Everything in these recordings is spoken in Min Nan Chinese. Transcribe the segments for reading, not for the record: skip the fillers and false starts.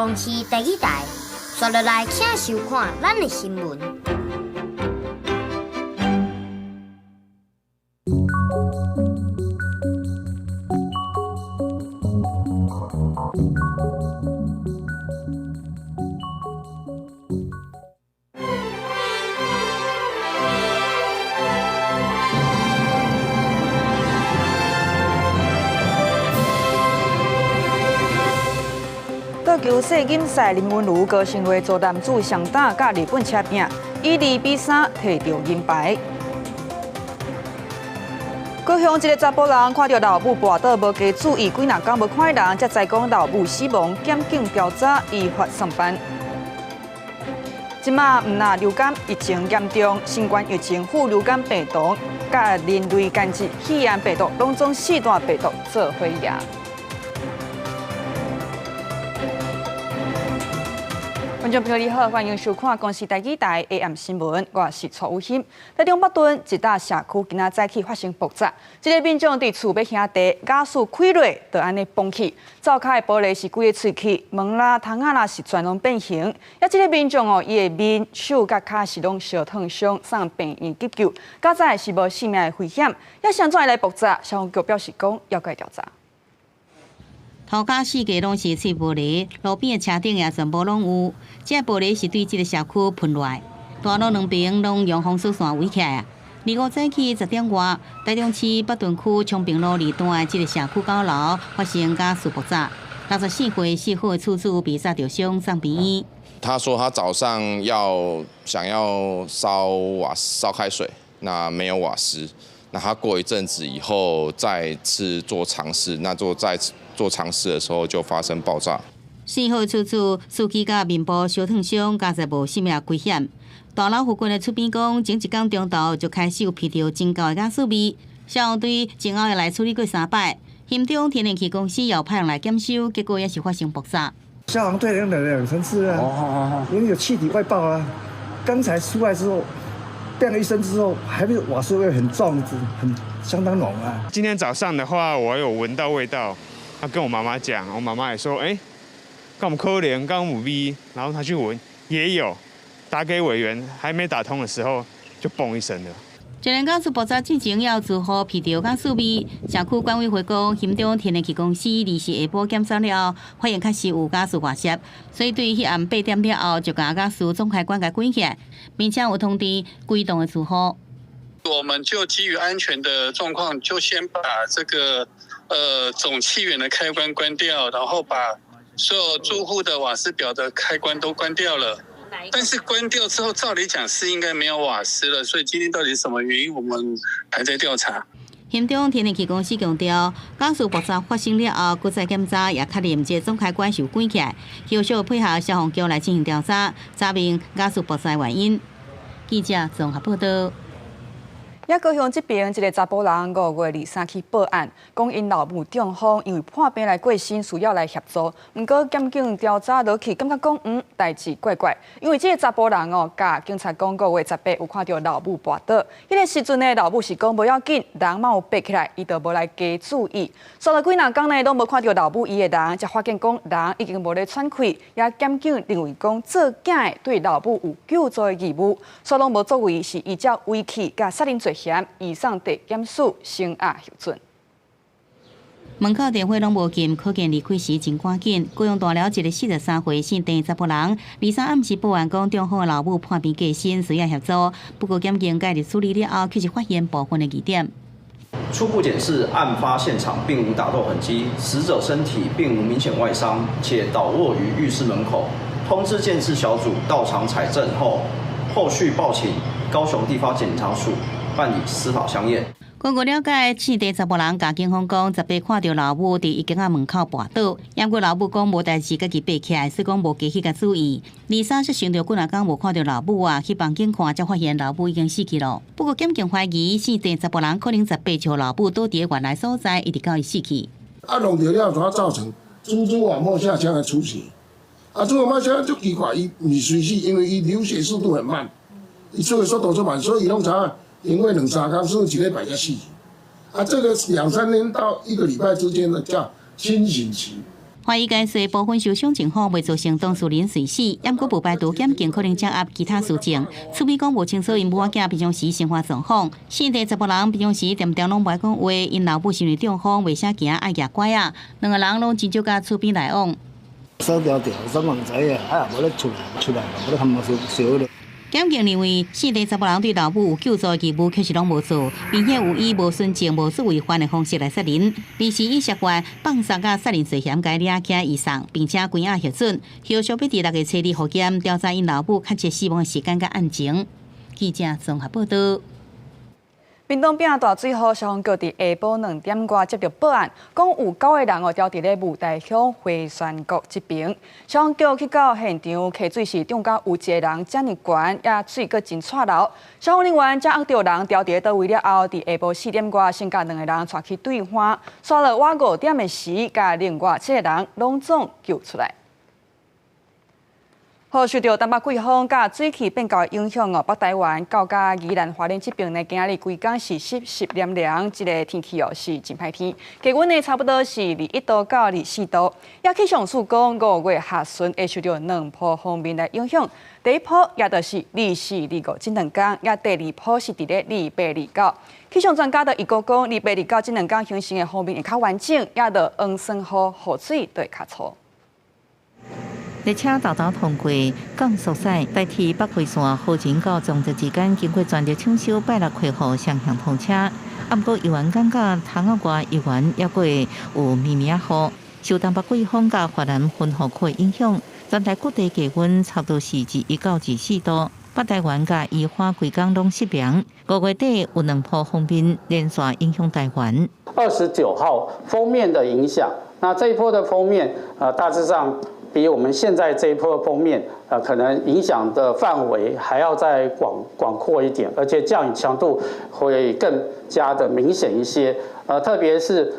公視台語台，紲落來請收看咱的新聞。桌球世錦賽林昀儒高順月組男子雙打佮日本車拼，以2比3提著銀牌。高雄一个查埔人看著老母跋倒，無加注意，幾若工無看彼人，才知講老母死亡，檢警調查依法送辦。這馬毋但流感疫情嚴重，新冠疫情、副流感病毒、佮人類間質肺炎病毒，攏總四大病毒做伙來。觀眾朋友你好，歡迎收看公視台語台 AM 新聞，我是蔡雨欣。台中北屯一搭社區今仔早起發生爆炸，這個民眾佇厝欲兄弟，瓦斯開落就按呢崩去，灶跤的玻璃是規个碎去，門啦、窗仔啦是全攏變形。啊，這個民眾哦，伊的面、手佮跤是攏燒燙傷，送病院急救，佳哉是無性命的危險。啊，啥怎會來爆炸？消防局表示講猶閣調查。塗跤四界攏是碎玻璃，路邊的車頂也全部攏有。這玻璃是對這个社區噴落來，大樓兩邊攏用封鎖線圍起來啊。25早起10點外，台中市北屯區昌平路二段的這个社區九樓發生瓦斯爆炸，64歲姓郝的厝主被炸著傷，送病院。他說他早上要想要燒瓦燒開水，那沒有瓦斯。那他過一陣子以後再次做嘗試，那做再次做嘗試的時候就發生爆炸。姓郝厝主司機佮面部燒燙傷，佳哉無性命危險。大樓附近的厝邊講，前一工中晝就開始有聞著真厚的瓦斯味，消防隊前後來處理過三擺。興中天然氣公司又派人來檢修，結果也是發生爆炸。消防隊來兩三次啊，因為有氣體外爆啊。剛才出來之後，變了一聲之後，還是瓦斯味很重，很相當濃啊。今天早上的話，我有聞到味道，他跟我媽媽講，我媽媽也說，哎，敢有可能，敢有味，然後他去聞，也有，打給委員，還沒打通的時候，就嘣一聲了。一連瓦斯爆炸之前，有住戶聞著瓦斯味，社區管委會講，興中天然氣公司24下晡檢查了後，發現確實有瓦斯外洩，所以對彼暗8點了後就共瓦斯總開關共關起來，並且有通知規棟的住戶。我們就基於安全的狀況，就先把這個總氣源的開關關掉，然後把所有住戶的瓦斯表的開關都關掉了。但是關掉之後，照理講是應該沒有瓦斯了，所以今天到底什麼原因，我們還在調查。興中天然氣公司強調，瓦斯爆炸發生了後，閣再檢查也確認這總開關是有關起來，後續配合消防局來進行調查，查明瓦斯爆炸原因。記者綜合報道。也高雄這邊一个查埔人5月23去報案，講𪜶老母中風，因為破病來過身，需要來協助。毋過檢警調查落去，感覺講代誌怪怪，因為這个查埔人哦，共警察講5月18有看著老母跋倒，彼个時陣呢，老母是講無要緊，人嘛有爬起來，伊就無來加注意。煞落幾若工呢，攏無看著老母伊的人，才發現講人已經無咧喘氣。也檢警認為講做囝的對老母有救助的義務，煞攏無作為，是依照遺棄佮殺人罪嫌，移送地檢署聲押核准。門口電話攏無禁，可見離開時真趕緊。高雄大寮一个43歲姓鄭查埔人，23暗時報案講中風的老母破病過身，需要協助。不過檢警介入處理了後，卻是發現部分的疑點。初步檢視案發現場並無打鬥痕跡，死者身體並無明顯外傷，且倒臥於浴室門口。通知鑑識小組到場採證後，後續報請高雄地方檢察署辦理司法相驗。根據了解，姓鄭查埔人共警方講，十八看著老母佇伊間仔門口跋倒，毋過老母講無代誌，家己爬起來，所以講無加去共注意。23則想著幾若工無看著老母啊，去房間看，才發現老母已經死去囉。不過檢警懷疑，姓鄭查埔人可能十八就老母倒佇原來所在，一直到伊死去。啊，弄著了，怎造成蛛網膜下腔的出血？啊，蛛網膜下腔足奇怪，伊毋是隨時，因為伊流血速度很慢，伊出血速度足慢，所以伊攏知影。因為兩三工，甚至一禮拜才死。啊，這個兩三天到一個禮拜之間的叫清醒期。懷疑該說部分受傷情況未造成當事人垂死，毋過無排除檢警可能掌握其他事證。厝邊講無清楚𪜶母仔囝平常時生活狀況，四個查埔人平常時恬恬攏無愛講話，𪜶老母是因為中風袂啥行，愛蜈拐仔，兩個人攏真少佮厝邊來往。鎖牢牢，啥嘛毋知影，啊，無咧出來，出來無咧冚唪唥燒燒。檢警認為，四個查埔人對老母有救助義務，確實攏無做，並且有以無循證、無作為犯的方式來殺人，而是以涉嫌放殺佮殺人罪嫌共掠起移送，並且關押核准，後續欲佇6月初二復檢調查𪜶老母確切死亡的時間佮案情。記者綜合報道。屏東變大水雨，消防局佇下晡2點外接著報案，講有九個人哦，牢佇咧霧台鄉回旋谷這邊。消防局去到現場，溪水是漲到有一個人遮爾懸，也水閣真掣流。消防人員掌握著人牢佇咧佗位了後，佇下晡4點外，先共兩個人帶去對岸，煞落晚5點的時，共另外七個人攏總救出來。好，受著東北季風佮水氣變厚影響哦，北台灣到佮宜蘭花蓮這邊呢，今仔日規工是濕濕涼涼，這个天氣哦是真歹天，低溫呢差不多是21度到24度。也氣象署講，5月下旬會受著兩波鋒面來影響，第一波也就是24、25這兩工，也第二波是佇咧28、29。氣象專家就預估講，28、29這兩工形成的鋒面會較完整，也就黃酸雨雨水就會較粗。列車豆豆通過降速賽，代替北迴線河前到彰德之間，經過全力搶修，拜六開予雙向通車。啊，毋過游園感覺窗仔外游園猶閣會有暝暝仔雨，受東北季風佮華南雲雨區影響，全台各地氣溫差不多是21到24度。北台灣佮宜花規工攏濕涼。5月底有兩波鋒面連續影響台灣。 29號鋒面的影響，那這一波的鋒面，大致上比我們現在這一波鋒面，可能影響的範圍還要再廣闊一點，而且降雨強度會更加的明顯一些。特別是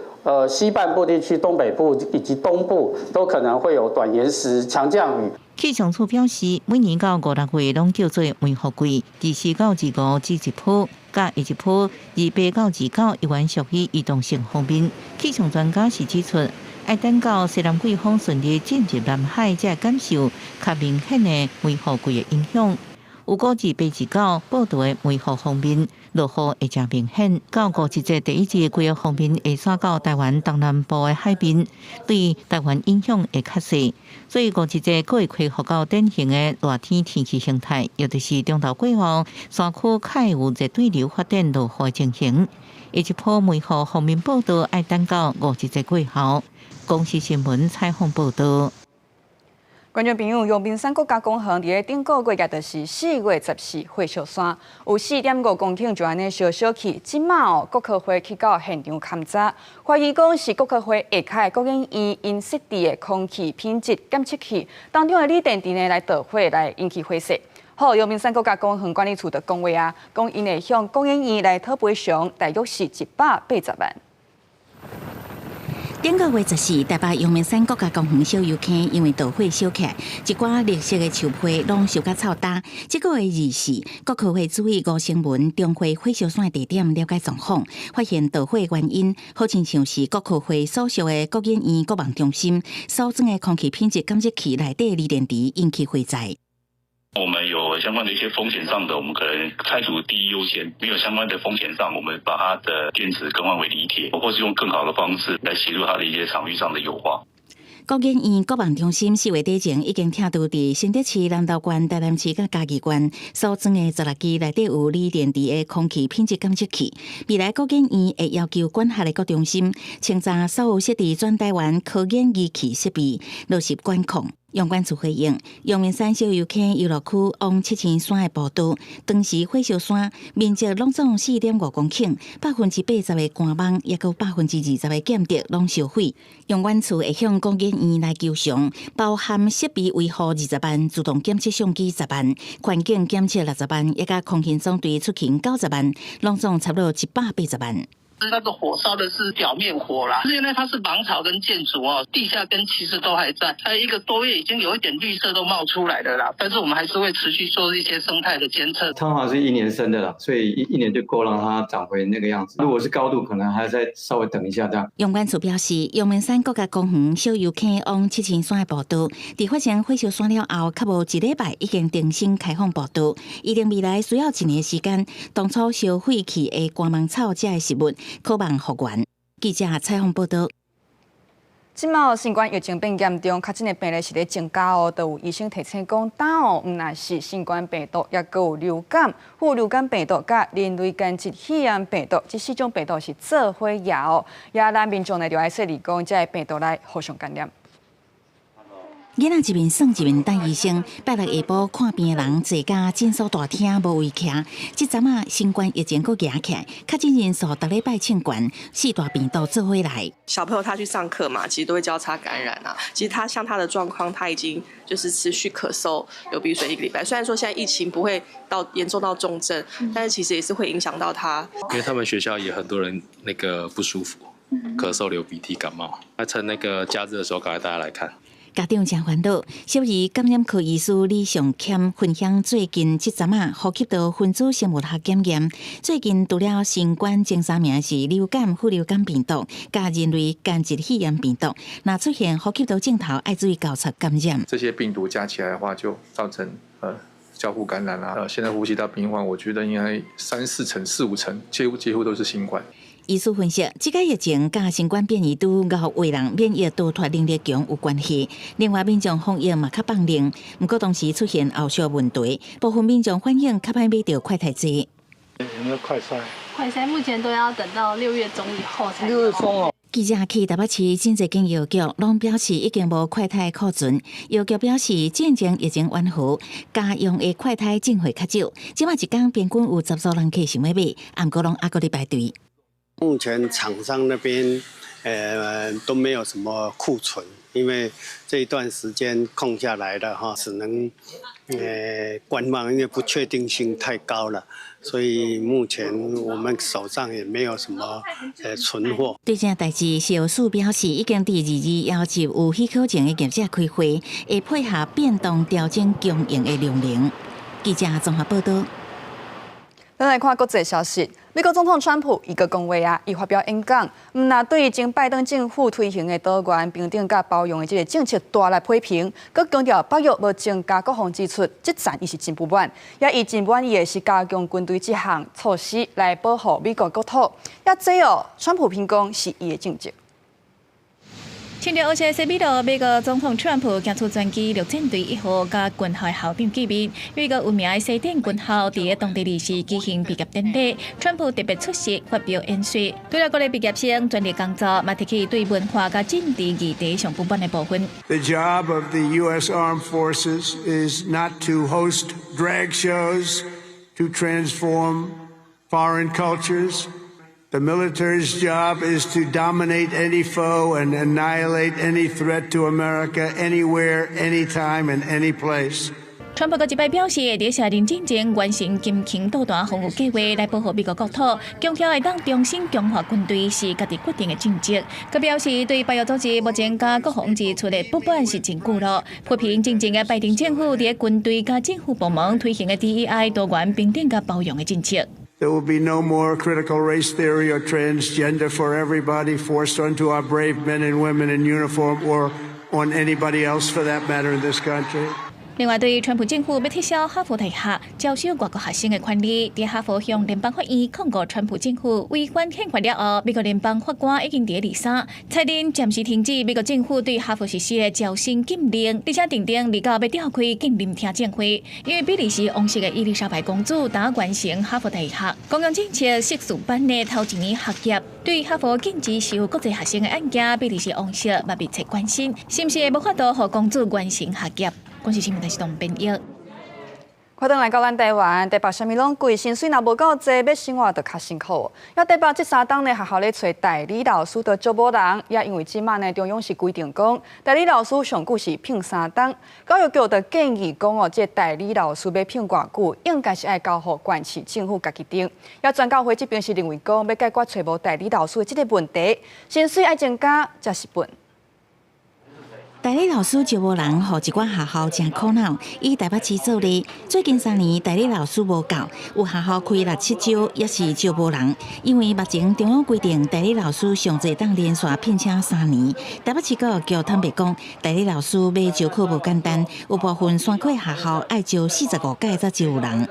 西半部地區、東北部以及東部都可能會有短延時強降雨。氣象署表示，每年到五六月攏叫做梅雨季，24到25這一波，佮下一波28到29依然屬於移動性鋒面。氣象專家是指出，愛等到西南季風順利進入南海，才會感受較明顯的梅雨季的影響。有估計28、29報道的梅雨鋒面落雨會誠明顯。到五一節第一日，規个鋒面會徙到台灣東南部的海邊，對台灣影響會較細。所以五一節閣會恢復到典型的熱天天氣形態，也就是中晝過後，山區較會有熱對流發展落雨的情形。下一波梅雨鋒面報道愛等到五一節過後。公視新聞採訪報道。觀眾朋友，陽明山國家公園佇咧頂個月，也就是4月14火燒山，有4.5公頃就按呢燒燒去。這馬哦，國科會去到現場勘查，懷疑講是國科會下跤的國研院𪜶設置的空氣品質檢測器當中的鋰電池呢來導火來引起火勢。好，陽明山國家公園管理處就講話啊，講𪜶會向國研院來討賠償，大約是180萬。頂個月14，台北陽明山國家公園小油坑因為導火燒起來，一寡綠色的樹皮攏燒甲臭焦。這個月24，國科會主委吳成文重回火燒山地點了解狀況，發現導火原因，好親像是國科會所屬的國研院國網中心所裝的空氣品質監測器內底鋰電池引起火災。我們有相關的一些風險上的，我們可能拆除第一優先；沒有相關的風險上，我們把它的電池更換為鋰鐵，或是用更好的方式來協助它的一些場域上的優化。國研院國網中心4月底前已經拆除佇新竹市南投縣、台南市佮嘉義縣所裝的16支內底有鋰電池的空氣品質監測器。未來國研院會要求管轄的各中心清查所有設置全台灣科研儀器設備，落實管控。陽管處回應，陽明山小油坑遊樂區往七星山的步道，當時火燒山面積攏總4.5公頃，80%的乾網，抑閣20%的建築攏燒毀。陽管處會向國研院來求償，包含設備維護20萬、自動檢測相機10萬、環境檢測60萬，抑佮空勤總隊出勤90萬，攏總差不多180萬。那個火燒的是表面火啦，因為它是芒草跟箭竹哦，地下根其實都還在，它一個多月已經有一點綠色都冒出來的啦，但是我們還是會持續做一些生態的監測。通常是一年生的啦，所以一年就夠讓它長回那個樣子。如果是高度，可能還要再稍微等一下這樣。陽光處表示，陽明山國家公園小油坑往七星山的步道，佇發生火燒山了後，較無一禮拜已經重新開放步道。預定未來需要一年時間，當初燒毀去的肝芒草這的植物，可望復原。記者採訪報道。這擺新冠疫情變嚴重，確診的病例是咧增加哦。都有醫生提醒講，膽哦，毋但是新冠病毒，抑閣有流感、副流感病毒佮人類間質肺炎病毒，這四種病毒是做伙螞哦。也咱民眾呢，就愛說預防這个病毒來互相感染。囡仔一面耍一面等醫生，拜六下晡看病的人濟甲診所大廳無位徛。這陣仔新冠疫情閣夯起來，確診人數逐禮拜衝懸，四大病毒做伙來。小朋友他去上課嘛，其實都會交叉感染啊。其實他像他的狀況，他已經就是持續咳嗽、流鼻水一個禮拜。雖然說現在疫情不會到嚴重到重症，但是其實也是會影響到他。因為他們學校也很多人那個不舒服，咳嗽、流鼻涕、感冒。那趁那個假日的時候，趕快帶他來看。家長誠煩惱，小兒感染科醫師李尚謙分享最近這陣仔呼吸道分子生物學檢驗，最近除了新冠前三名是流感、副流感病毒，佮人類間質肺炎病毒，若出現呼吸道症頭，愛注意交叉感染。這些病毒加起來的話，就造成交互感染啦。現在呼吸道病患，我覺得應該三四成、四五成，幾乎都是新冠。醫師分析，這個疫情佮新冠變異株予有人免疫逃脫能力強有關係。另外，民眾防疫嘛較放任，毋過同時出現後續問題，部分民眾反映較歹買著快篩劑。有沒有快篩？快篩目前都要等到6月中以後才。6月中哦。記者去台北市真濟間藥局，攏表示已經無快篩庫存。藥局表示，進前疫情緩和，家用的快篩進貨較少。這擺一工平均有10組人客想欲買，毋過攏猶閣咧排隊。目前廠商那邊，都沒有什麼庫存，因為這一段時間空下來了哈，只能觀望，因為不確定性太高了，所以目前我們手上也沒有什麼存貨。對這代誌，食藥署表示，已經佇2211有許可證的業者開會，會配合變動調整供應的量能。記者綜合報道。咱來看國際消息，美國總統川普伊閣講話啊，伊發表演講，毋但對前拜登政府推行的多元平等佮包容的這个政策大力批評，閣強調北約無增加國防支出，這層伊是真不滿，也伊真滿意的是加強軍隊這項措施來保護美國國土。也這哦，川普評講是伊的政績。穿著黑色西比羅，美國總統川普行出專機陸戰隊1號佮軍校校長見面。有一個有名的西點軍校，佇咧當地二四舉行畢業典禮，川普特別出席發表演說。除了鼓勵畢業生全力工作，嘛提起對文化佮政治議題上不滿的部分。 The job of the U.S. Armed Forces is not to host drag shows to transform foreign cultures. The military's job is to dominate any foe and annihilate any threat to America anywhere, anytime, and any place. 川普閣一擺表示，佇卸任進前完成金槍導彈防禦計劃來保護美國國土，強調會當重新強化軍隊是家己決定的政績。閣表示對北約組織無增加國防支出的不滿是真久咯。批評進前的拜登政府佇軍隊佮政府部門推行的 DEI 多元平等佮包容的政策。 There will be no more critical race theory or transgender for everybody forced onto our brave men and women in uniform or on anybody else for that matter in this country. 另外，對川普政府欲撤銷哈佛大學招收外國學生的權利，佇哈佛向聯邦法院控告川普政府違反憲法了後，美國聯邦法官已經佇二三裁定暫時停止美國政府對哈佛實施的招生禁令，而且訂定29欲召開禁聆聽證會，因為比利時王室的伊麗莎白公主剛完成哈佛大學公共政策碩士班的頭一年學業，對哈佛禁止收國際學生的案件，比利時王室嘛密切關心，是毋是會無法度予公主完成學業？公視新聞台是東編譯。快轉來到咱台灣，台北啥物攏貴，薪水若無夠濟，欲生活就較辛苦。啊台北這三冬呢，學校咧揣代理老師都招無人，也因為這馬呢中央是規定講，代理老師上久是聘三冬。教育局就建議講哦，這代理老師欲聘偌久，應該是愛交予縣市政府家己定。啊全教會這邊是認為講，欲解決揣無代理老師的這個問題，薪水愛增加才是本。代理老師招無人，予一寡學校誠苦惱。以台北市做例，最近3年代理老師無夠，有學校開六七招，也是招無人。因為目前中央規定，代理老師上濟當連續聘請三年。台北市教育局坦白講，代理老師欲招可無簡單，有部分山區學校愛招45屆才招有人。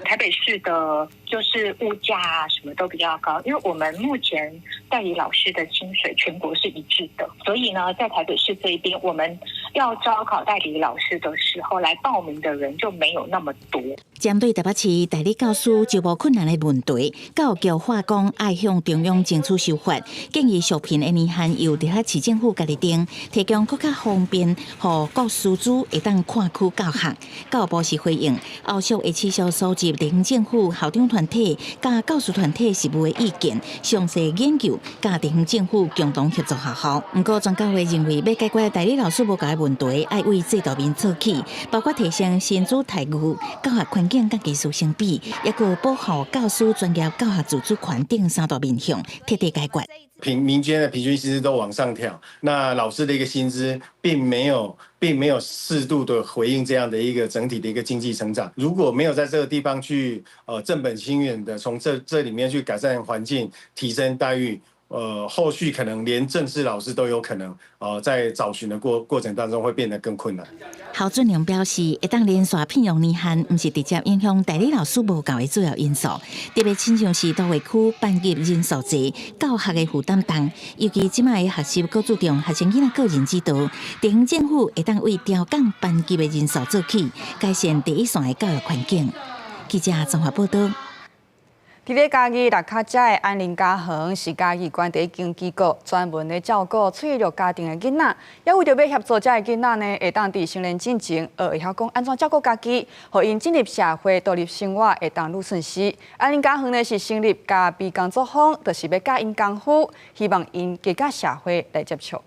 台北市的，就是物價啊，什麼都比較高。因為我們目前代理老師的薪水全國是一致的，所以呢，在台北市這邊，我們要招考代理老師的時候，來報名的人就沒有那麼多。針對台北市代理教師招募困難的問題，教育局話講愛向中央爭取修法，建議續聘的年限由直轄市政府家己定，提供閣較方便，予各師資會當跨區教學。教育部是回應，後續會持續收集地方政府、校長團體佮教師團體實務的意見，詳細研究，佮地方政府共同協助學校。毋過專家會認為，欲解決代理老師無夠的問題，愛為制度面做起，包括提升薪資待遇、教學環境佮技術相比，抑閣保護教師專業教學自主權等三大面向，徹底解決。民間的平均薪資都往上跳，那老師的一個薪資並沒有適度的回應這樣的一個整體的一個經濟成長。如果沒有在這個地方去正本清源的從這裡面去改善環境、提升待遇，後續可能連正式老師都有可能，在找尋的過程當中會變得更困難。侯俊良表示，會當連續聘用年限，毋是直接影響代理老師無夠的主要因素。特別親像是都會區班級人數濟，教學的負擔重，尤其這擺的學習閣注重學生囡仔個人指導，地方政府會當為調降班級的人數做起，改善第一線的教育環境。記者綜合報道。佇咧嘉義蚋卡遮的安寧家園是嘉義縣第一間機構，專門咧照顧脆弱家庭的囡仔，也為著欲協助遮的囡仔呢，會當佇成年進前學會曉講按怎照顧家己，予𪜶進入社會獨立生活會當愈順勢。安寧家園呢是成立咖啡工作坊，就是欲教𪜶功夫，希望𪜶加佮社會來接觸。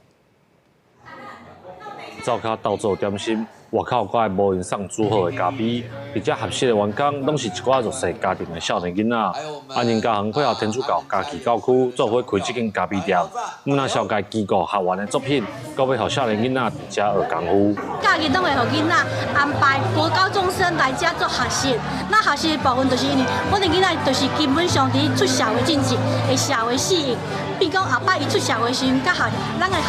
灶跤鬥做點心，外口閣愛無閒送煮好的咖啡，佇遮學習的員工攏是一寡弱勢家庭的少年囡仔。安寧家園配合天主教嘉義教區做伙開這間咖啡店，毋但紹介機構學員的作品，閣欲予少年囡仔佇遮學功夫。教育攏會予囡仔安排國高中生來遮做學習。那學習的部分就是因為阮的囡仔就是基本上佇出社會進前會社會適應，比如講後擺伊出社會時陣，佮學咱的學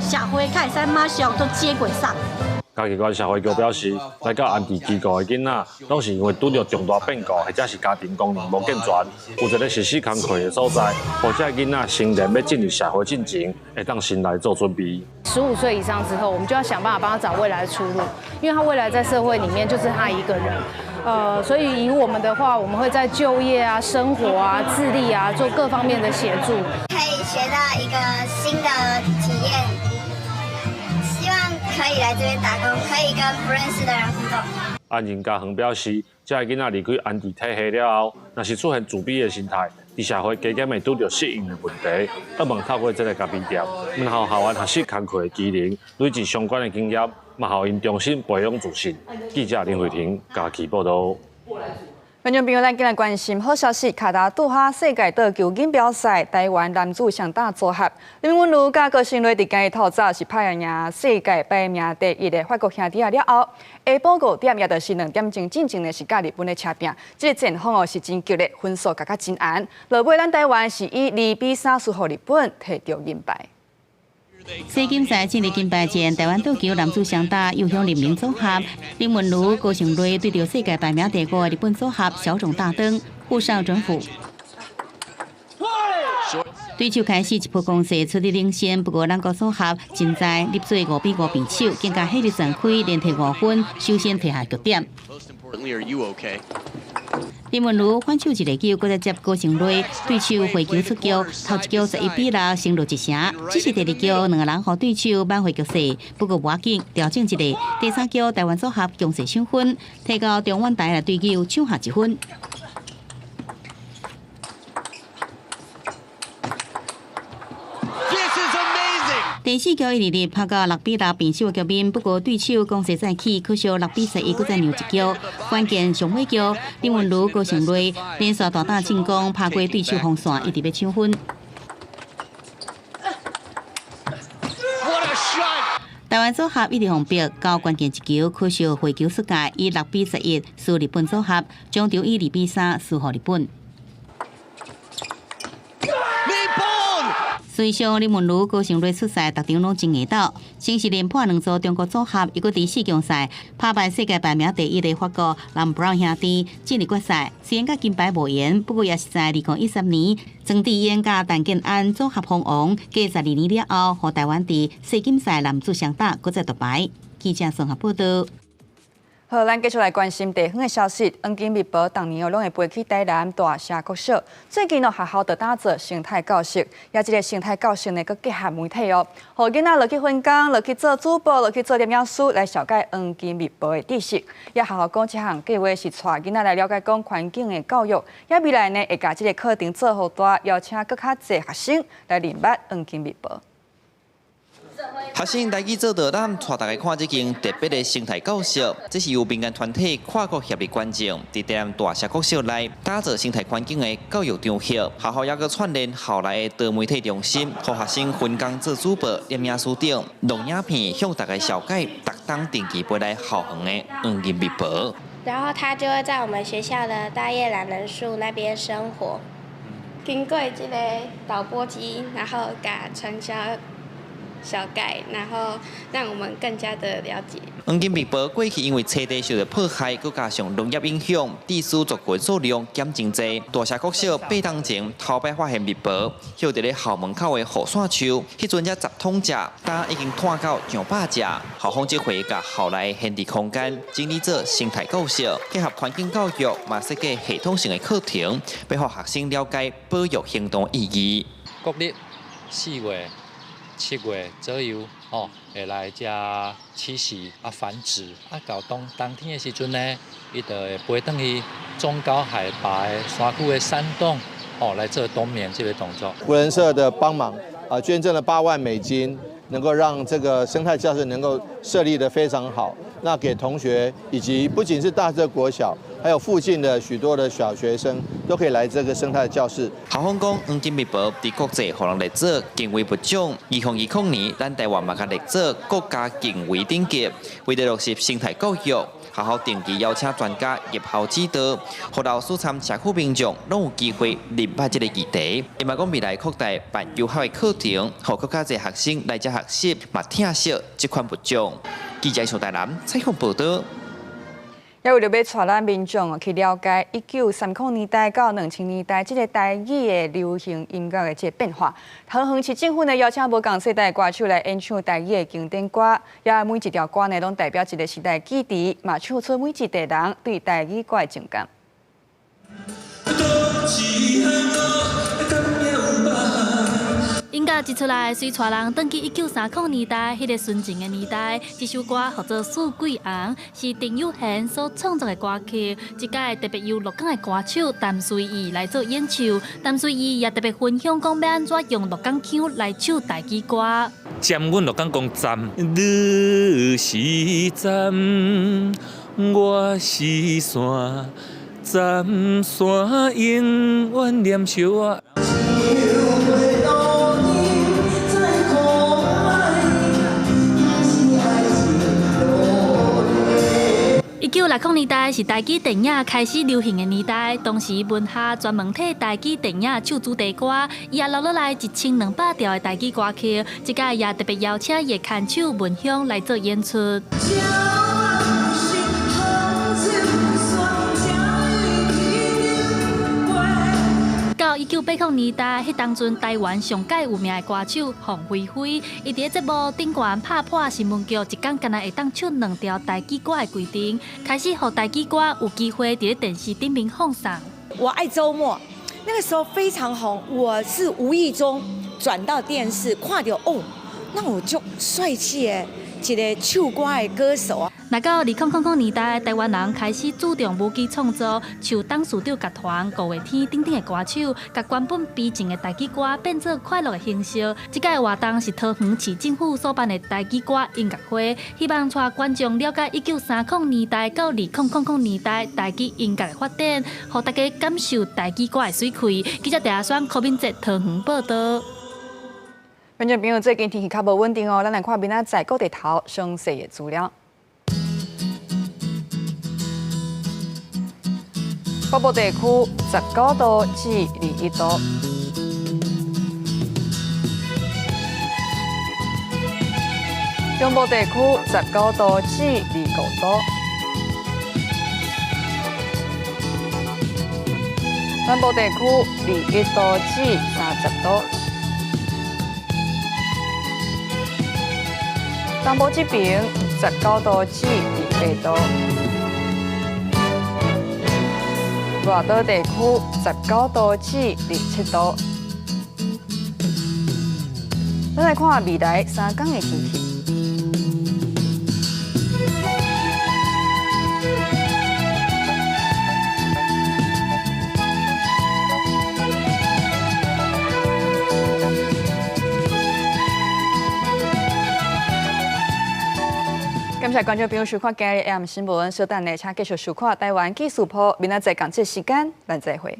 社會較會使馬上都接軌上。嘉義縣社會局表示，來到安置機構的囡仔，攏是因為拄著重大變故，或者是家庭功能無健全，有一個實施工課的所在，予這囡仔成年欲進入社會進前，會當先來做準備。 15歲以上之後，我們就要想辦法幫他找未來的出路，因為他未來在社會裡面就是他一個人。所以以我們的話，我們會在就業啊、生活啊、自立啊，做各方面的協助。可以學到一個新的體驗。希望可以來這邊打工，可以跟不認識的人互動。安寧家園表示，這个囡仔離開安置體系了後，若是出現自閉的心態，佇社會加減會拄著適應的問題，希望透過這个咖啡店，毋但予學員學習工課的技能，累積相關的經驗，嘛予𪜶重新培養自信。記者林慧婷嘉義報導。觀眾朋友，咱緊來關心好消息！卡達杜哈世界桌球錦標賽，台灣男子雙打組合林昀儒佮高昇睿佇今日透早是拍贏世界排名第一的法國兄弟仔了後，下晡5點，也就是2點鐘進前呢，是佮日本咧車拚，這個戰況哦是真激烈，分數共甲真懸。落尾咱台灣是以2比3輸予日本，提著銀牌。世錦賽進入金牌戰，台灣桌球男子雙打又向林明組合林昀儒、高昇睿對著世界排名第五的日本組合小冢大燈，互上轉負。對手開始一波攻勢出力領先，不過兩國組合真在入做5比5平手，更加火力全開，連提5分，首先提下局點。林汶儒反手一个球，閣再接高成瑞對手回球出局，頭一局11比6先落一城。只是第二局兩个人予對手挽回局勢，不過無要緊，調整一下。第三局台灣組合強勢搶分，提到中遠台來對手搶下一分。第四局1-2拍到6比6平手的局面，不過對手攻勢再起，可惜6比11，閣再讓一局。關鍵上尾局，林汶儒、高成瑞連續大膽進攻，拍過對手防線，一直欲搶分。台灣組合一直防逼，到關鍵一球，可惜回球失界，以6比11輸日本組合，終場以2比3輸予日本。隨上林汶儒、高成瑞出賽，逐場攏真硬鬥，先是連破兩組中國組合，又閣佇四強賽拍敗世界排名第一的法國藍布朗兄弟進入決賽。雖然佮金牌無緣，不過也是在2013年莊智英佮陳建安組合封王，過12年了後，予台灣佇世錦賽男子雙打閣再奪牌。記者綜合報導。好，咱繼續來關心地方的消息。黃金蜜婆逐年哦，攏會飛去台南大社國小。最近哦，學校就打造生態教室，也這个生態教室呢，閣結合媒體哦，予囡仔落去分工，落去做主播，落去做攝影師，來紹介黃金蜜婆的知識。也學校講，這項計劃是帶囡仔來了解講環境的教育。也未來呢，會共這个課程做予大，邀請閣較濟學生來認捌黃金蜜婆。學生來去做導覽，帶大家看這間特別的生態教室。這是由民間團體跨國協力捐贈，佇台南大社國小內打造生態環境的教育場域。學校猶閣串聯校內的多媒體中心，予學生分工做主播、攝影師等，錄影片向大家紹介逐冬定期飛來校園的黃金蜜婆。然後他就會在我們學校的大葉欖仁樹那邊生活。經過這个導播機，然後共傳銷。小蓋，然後讓我們更加的了解。黃金蜜婆過去因為棲地受到破壞，閣加上農業影響，致使族群數量減真濟。大社國小8冬前頭擺發現蜜婆，歇佇咧校門口的雨傘樹，彼陣才10通隻，今已經湠到上百隻。校方這回共校內閒置空間整理做生態教室，結合環境教育，嘛設計系統性的課程，欲予學生了解保育行動意義。國曆4月。7月左右，吼，會來遮棲息啊繁殖啊，到冬冬天的時陣呢，伊就會飛轉去中高海拔的山區的山洞，吼，來做冬眠這个動作。扶輪社的幫忙啊，捐贈了8萬美金，能夠讓這個生態教室能夠設立得非常好。那給同學以及不僅是大社國小，還有附近的許多的小學生都可以來這個生態教室。校方講，黃金蜜婆佇國際予人列做近危物種。2020年，咱台灣嘛共列做國家近危等級。為著落實生態教育，學校定期邀請專家入校指導，予老師參社區民眾攏有機會認捌這个議題。伊嘛講未來擴大辦遊學的課程，予閣較濟學生來遮學習，嘛疼惜這款物種。記者上台南採訪報導。也為著欲帶咱民眾去了解1930年代到2000年代這个台語的流行音樂的這个變化。桃園市政府呢邀請無仝世代的歌手來演唱台語的經典歌，也每一條歌呢攏代表一个時代記憶，嘛唱出每一代人對台語歌的情感。音樂一出來，隨帶人轉去1930年代彼个純情的年代。這首歌號做《四季紅》，是陳有賢所創作的歌曲。這擺特別由鹿港的歌手陳隨意來做演唱。陳隨意也特別分享講欲按怎用鹿港腔來唱台語歌。占阮鹿港講站，你是站，我是山，站山永遠念相我。1960年代是台語電影開始流行的年代，當時文夏專門替台語電影唱主題歌，伊也留落來1200條的台語歌曲，這擺也特別邀請伊的牽手文香來做演出。到19 1980年代，彼當陣台灣上蓋有名的歌手鳳飛飛，伊佇咧節目頂懸拍破新聞局一工干焦會當唱兩條台語歌的規定，開始予台語歌有機會佇咧電視頂面放送。我愛週末，那個時候非常紅，我是無意中轉到電視，看著哦，那有足帥氣的一个唱歌的歌手啊。來到2000年代，台灣人開始注重舞曲創作，像董事長樂團、五月天等等的歌手，共原本悲情的台語歌變做快樂的形式。這屆活動是桃園市政府所辦的台語歌音樂會，希望帶觀眾了解1930年代到2000年代台語音樂的發展，予大家感受台語歌的媠氣。記者鄭阿雙、柯敏哲桃園報導。觀眾朋友，最近天氣較無穩定哦，咱來看明仔載各地頭詳細的資料。北部地區19度至21度，中部地區19度至25度，南部地區21度至30度，東部這邊19度至28度。外島地區19度至27度。咱來看未來3天的天氣。感謝觀眾朋友收看今日 AM 新聞，稍等下，請繼續收看台灣記事簿。明仔載仝這時間，咱再會。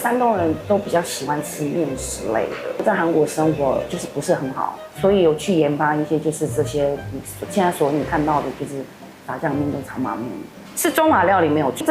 山東人都比較喜歡吃麵食類的，在韓國生活就是不是很好，所以有去研發一些就是這些現在所你看到的，就是炸醬麵跟炒馬麵，是中華料理沒有這個。